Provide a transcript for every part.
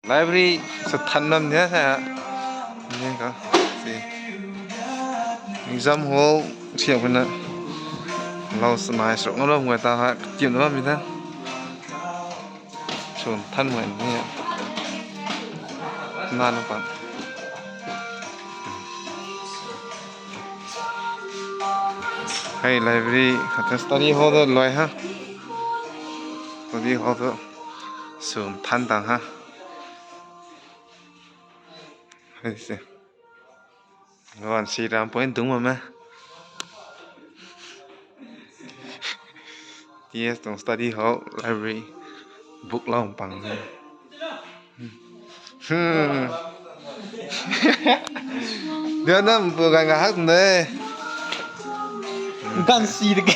Library ສະຖັນນຳເນຍ ໃຊ່ຮະ. ນີ້ກໍຊິ exam hall ສຽງເພິ່ນນະ ລາວສະມາຍສົກອາລົມຫວຍຕາຮະ ຈິມນຳມີນະ ຊົນທັນຫວຍນີ້ ນານປັງ. ໃຫ້ library ເຂົາຈະ study hall ດ້ວຍຮະ study hall ສູນທັນຕ່າງຫາກ. ໃຫ້ຊິ ລະຫວ່າງສີດຳ ປອຍຕຸງມາແມ ທີເອສ ຕ້ອງ study hall library ບຸກລອງປັງ. ເດືອນນຳປູການກະຮັກເດ້ ກັນຊີດະເກ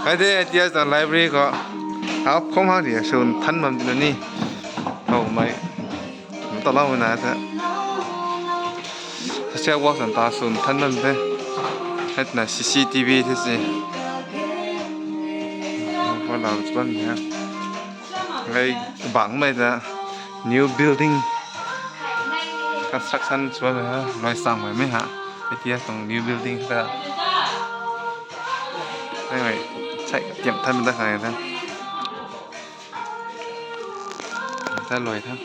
ໄປເດ້ ເຈສອນໄລບຣາຣີກໍເອົາ ຂອງເຮົາທີ່ສູນທັນມັນຢູ່ນີ້ ເອົາໄມ້ ມັນຕະເລົ່ານາຊະ ເຊວອກສັນຕາສູນທັນມັນເດ້ ເຮັດນາ ຊີຊີທີວີ ທີ່ຊິ ພວກເຮົາຈະເບິ່ງເນາະ. ໄດ້ບັງໄວ້ຈະ new building construction ຊ່ວຍໄວ້ຮະ ລອຍສ້າງໄວ້ໄໝຫະ ໄອເດຍຂອງ new building ກະໄດ້ໄວ້ໃຊ້ກຽມທັນມັນໄດ້ຂະໜາດນັ້ນ ໄດ້ລອຍທັນ.